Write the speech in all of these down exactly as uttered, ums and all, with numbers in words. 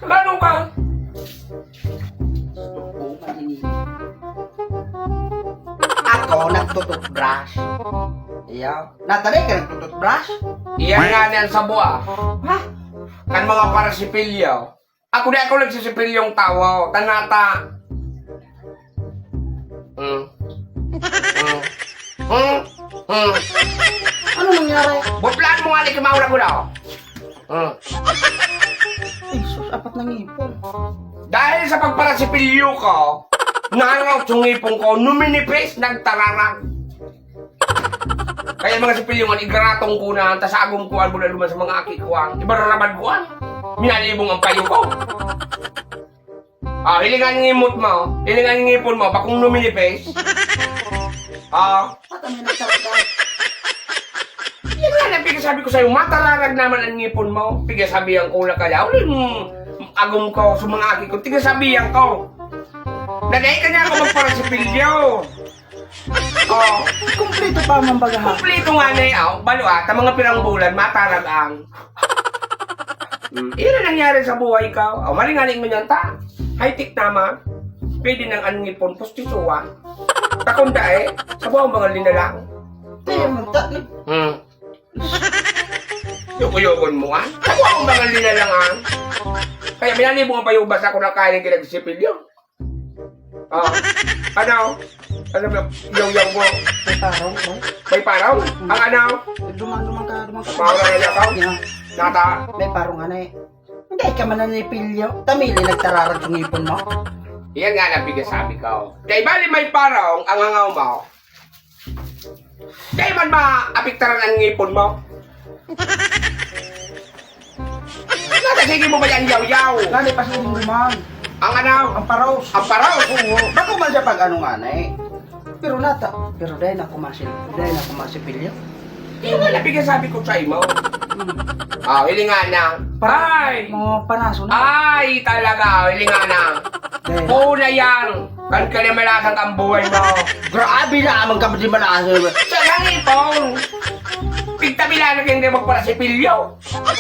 Gano'n ka? Ako nagtututbrush. Iya. Natanay ka nagtututbrush? Iyan nga niyan sa buwa. Ha? Kan mga parasipilyo. Ako di ako nagsisipilyong tawo. Tanata. Hmm. Hmm. Hmm. Hmm. Ano nangyari? Butlaan mo nga ni Kimaura ko daw. Hmm. Ay, sus, apat na ngipon. Dahil sa pagparasipilyo ko, naraot yung ngipon ko, numinipis, nagtararag. Kaya mga sipilyo man, igaratong ko na, ta sa agom ko, albol-albol man sa mga aki ko, ang ibararabad ko, ang minalibong ang payo ko. Ah, hilingan ngimot mo, hilingan ngipon mo, bakong numinipis. Ah. Baka may nagsabi. Yan nga, nagpigasabi ko sa'yo, matararag naman ang ngipon mo. Pigasabihan ko na kaya, uling agom ko, sa mga aki ko, tigasabihan ko. Nagay ka niya ako magparasipilyo. Oh. Kumpleto pa man baga, ha? Kumpleto nga na eh, oh. Balo, ah, ta mga pirang bulan, matarag ang. Hmm, ira nangyari sa buhay ka. Oh, malingaling mo niyan, ta. High-tech naman. Pwede nang ang ngipon, pustisuan. Takon da eh. Sa buhay mga linalang. Tayo mo, ta. Hmm. Yuko-yukon mo, ah. Sa buhay mga linalang, ah. Kaya minani mo ang payubas ako na kaya ng kinagsipilyo. Ah, ano? Ano ba? Yaw-yaw mo? May parong, oh. May parong? Ang ano? Duman, duman ka, duman ka. Parang na yakaw? Yeah. Nata? May parong ano eh. Hindi ka man nanipilyo. Tamili nagtararag yung ngipon mo. Iyan nga nang pigasabi ko. Kay bali may parong ang hangaw mo. Di man maapektaran ang ngipon mo. Nata, sige mo ba yan, yaw-yaw? Nani pa siya yung duman? Ang ano? Ang paros. Ang paros? Oo. Bako man siya pag ano nga na eh. Pero nata, pero dahil na kumasil, dahil na kumasipilyo. Yung nga napigasabi ko sa imo. Hmm. Ah, hilingan na. Ay! Mga panaso na. Ay, talaga, hilingan na. Dahil. Oo na yan. Kan ka na malasang ang buhay mo. Grabe na, amang ka di malasang. Sa langipon. Pigtabila na kayong di magparasipilyo.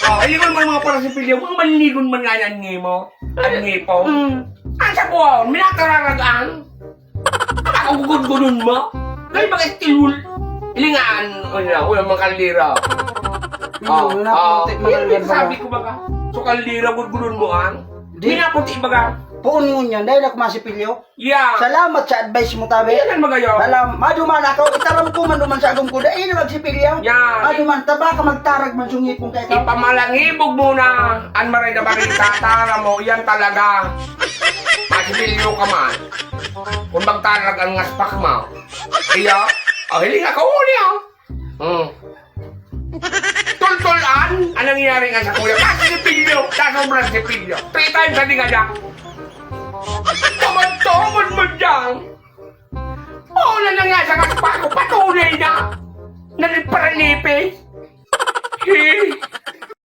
Oh, hilingan mo ang mga parasipilyo. Mga manligon man nga yan, ngimo. Ang ngipon. Mm. Ang sa buwan, minataragang. Ako gugudgudon mo? Dahil mga istilul. Hilingaan, ano, uy, mga kaldira. Hindi, Oh, wala oh. po, tek-, Yan, mga sabi ko baga. So, kaldira, gudgudon mo, ang? Di. Minaputi baga. Puon ngunyan, dahil ako masipilyo. Yeah. Salamat sa advice mo, tabi. Yan ang magayon. Salam-, maduman ako, itaram ko man duman sa agom ko, dahil na magsipilyo. Yan. Maduman, taba ka magtarag man sungipon kay ka. Ipamalangibog mo na, ang maray na barita, tara mo, yan talaga. Masipilyo ka man. Kung magtarag ang ngaspak mo. Iya, oh, hiling ako, uli, oh. Hmm. Tultulan, anong nangyari nga sa kuya? Kasi si Pilyo, sa sobrang si Pilyo. Three times sa dinga niya. Tamad-tamad mo dyan. Oo na na nga sa kaspa ko, patunay na. Naliparanipis. Hi.